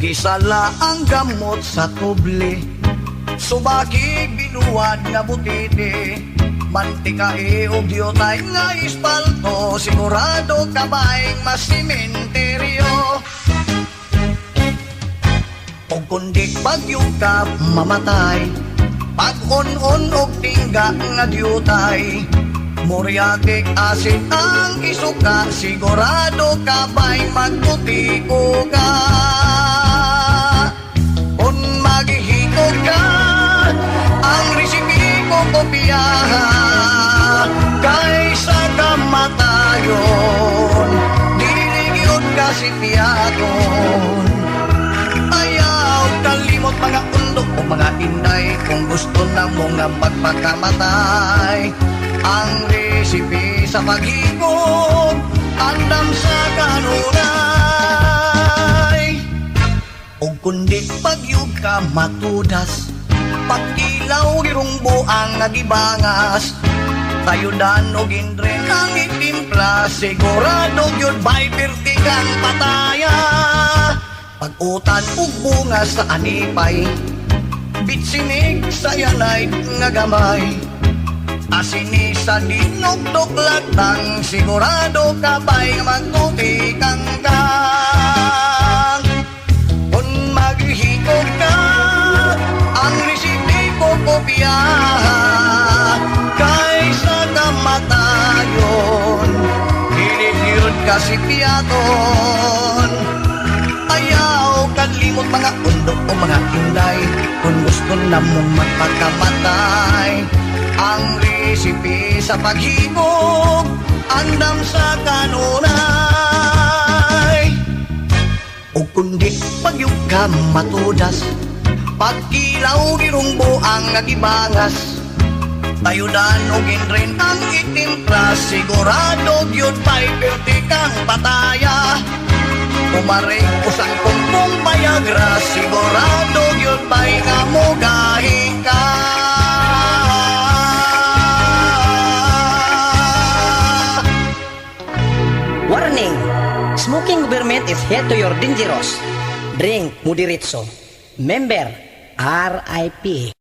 Gisala ang gamot sa tubli, subaki binuwad nga butiti, mantikae og diyotay nga ispalto, sigurado kabay masimenteryo. Og kundi bagyo ka mamatay, pag-on-on og tingga nga diyutay, muriatic acid ang isuka, sigurado kabay magputiko ka. Kung maghihiko ka, ang resipi ko kopyaha, kaysa kamatayon, dili gyud ka sipiaton. Ayaw kalimot, mga undok o mga inday, kung gusto na mo nga magpakamatay, ang resipi sa paghikog, andam sa kanunay. O kundi pagyug ka matudas, pagkilaw girong buang nga gibangas, tayudan og indren ang itimpla, sigurado gyud bay pirti kang pataya. Pag-utan og bunga sa anipay, bitsinig cyanide nga gamay, asini sa dinugdok latang, sigurado kabay magtuti kang kang. Kung maghihikog ka, ang resipi ko kopyaha, kaysa kamatayon, dili gyud ka sipiaton. Ayaw kalimot, mga undok o mga inday, kung gusto na mong magpakamatay, ang resipi sa paghibog, andam sa kanunay. O kundi pagyug ka matudas, pagkilaw girong buang nga gibangas, tayudan og indrin ang itimpla, sigurado gyud pa'y perti kang pataya. Tumarik usang kumpong Viagra, sigurado gyud pa'y nga mugahi ka. Warning! Smoking government is here to your dangerous. Drink moderately. Member, RIP.